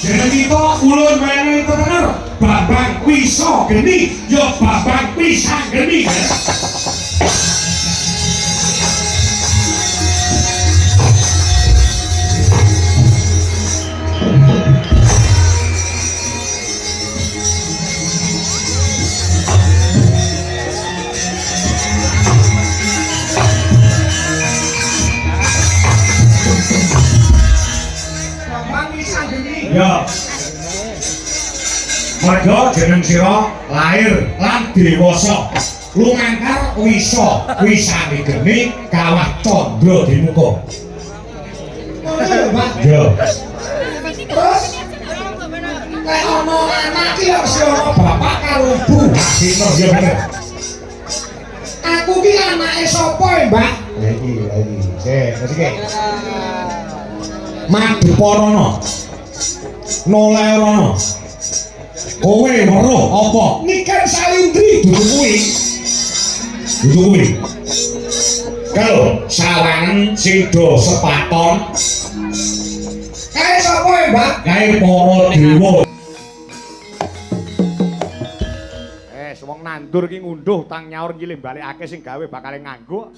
Jeneng kita ulun wenehi tetenger Bambang Wisa Geni ya Bambang Wisanggeni. Bambang Wisanggeni. Ya. Merga jeneng sira lair lan dewasa. Lumantar wisa wisane geni kawah candra dimuka. Ngono lho, Mbah. Ya. Terus nek ana anak ki ya mesti ana Bapak karo ibu. Dino ya bener. Aku ki anake sapa ya, Mbah? Iki iki. Sik, wis iki. Maduparana. Nolerana. Kowe weruh apa? Niken Salindri. Dudu kuwi. Dudu kuwi. Kalau sawangen sing do sepaton Kae sapa ya, Mbah? kae para dewa. Wong nandur ki ngunduh tang nyaur nyilih balekake sing gawe bakale nganggo.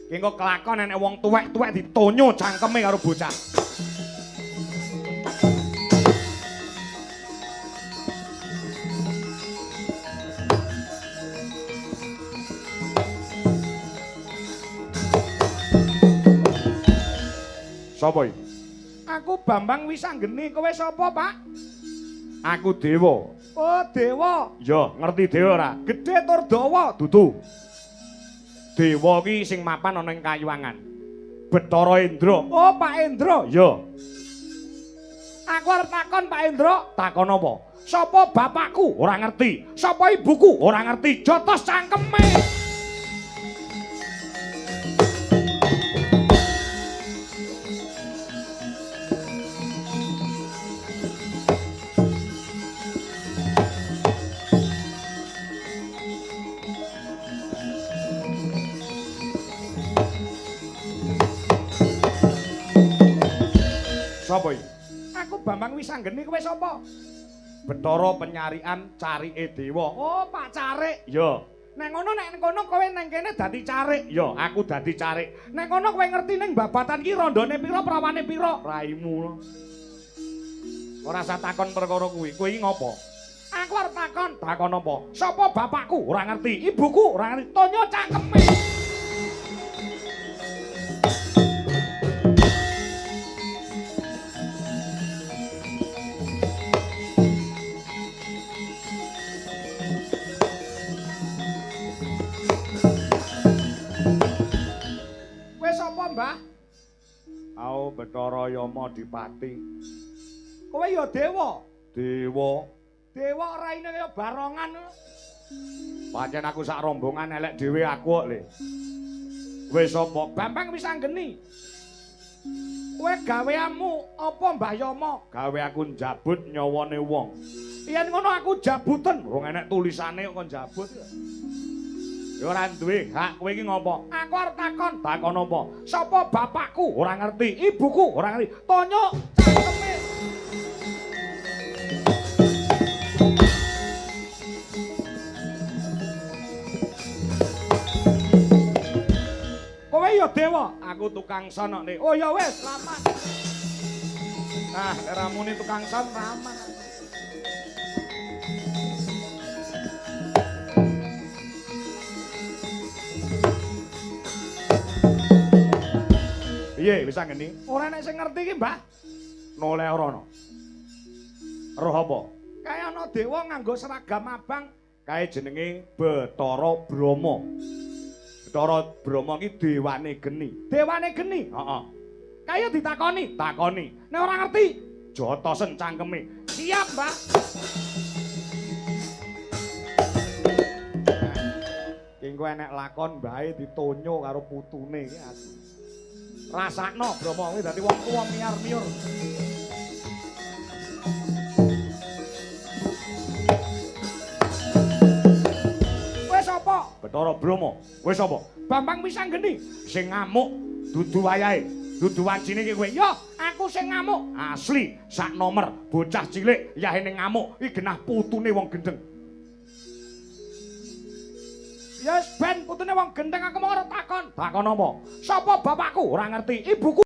Ki engko kelakon enek wong tuwek-tuwek ditonyo cangkeme karo bocah. Sapa iki? Aku Bambang Wisanggeni, kowe sapa, Pak? Aku Dewa. Oh, Dewa. Ya, ngerti Dewa ora? Gedhe tur dawa, dudu. Dewa ki sing mapan ana ing kayuwangan. Bathara Indra. Oh, Pak Indra. Ya. Aku arep takon Pak Indra, takon apa? Sapa bapakku? Ora ngerti. Sapa ibuku? Ora ngerti. Jotos cangkeme. Sapa iki? Aku Bambang Wisanggeni, kowe sapa? Bathara penyarian carike dewa. Oh, Pak Carik. Ya. Nek ngono nek kono kowe nang kene dadi carik. Ya, aku dadi carik. Nek kono kowe ngerti ning babatan ki rondone pira, prawane pira? Raimu. Ora usah takon perkara kuwi. Kowe iki ngopo? Aku arep takon. Takon apa? Sapa bapakku? Ora ngerti. Ibuku? Ora ngerti. Tonyo cangkeme. Kowe sapa, Mbah? Au Bathara Yama Dipati. Kowe ya dewa. Dewa. Dewa raine kaya barongan. Pancen aku sak rombongan elek dhewe aku kok, Le. Kowe sapa? Bambang Wisanggeni. Kowe gaweanmu apa Mbah Yama? Gawe aku njabut nyawane wong. Yen ngono aku jabuten, rong enek tulisane kok njabut. Ya ora duwe hak kowe iki ngopo? Aku arep takon, takon apa? Sapa bapakku? Ora ngerti, ibuku ora ngerti. Tonyo cangkeme. Kowe ya dewa, aku tukang son kok, Nek. Oh ya wis, raman. Ah, ramune tukang son raman. Piye wis anggeni? Ora enek sing ngerti iki, Mbah. Noleh ora ana. Roh apa? Kae ana dewa nganggo seragam abang, kae jenenge Bathara Brahma. Bathara Brahma ki dewane geni. Dewane geni? Heeh. Kae ditakoni, takoni. Nek ora ngerti, jotosen cangkeme. Siap, Mbah. Ki engko enek lakon mbahe ditonyo karo putune iki aku. Rasakno Brahma kuwi dadi wong tuwa miyar-miyur. Kowe sapa? Bathara Brahma. Kowe sapa? Bambang Wisanggeni. Sing ngamuk dudu wayahe, dudu wancine iki kowe. Yo, aku Aku sing ngamuk. Asli sak nomer bocah cilik yahene ngamuk iki genah putune wong gendeng. Ya wis ben putune wong gendeng, aku mau ora takon. Takon apa? Sapa bapakku? Ora ngerti. Ibuku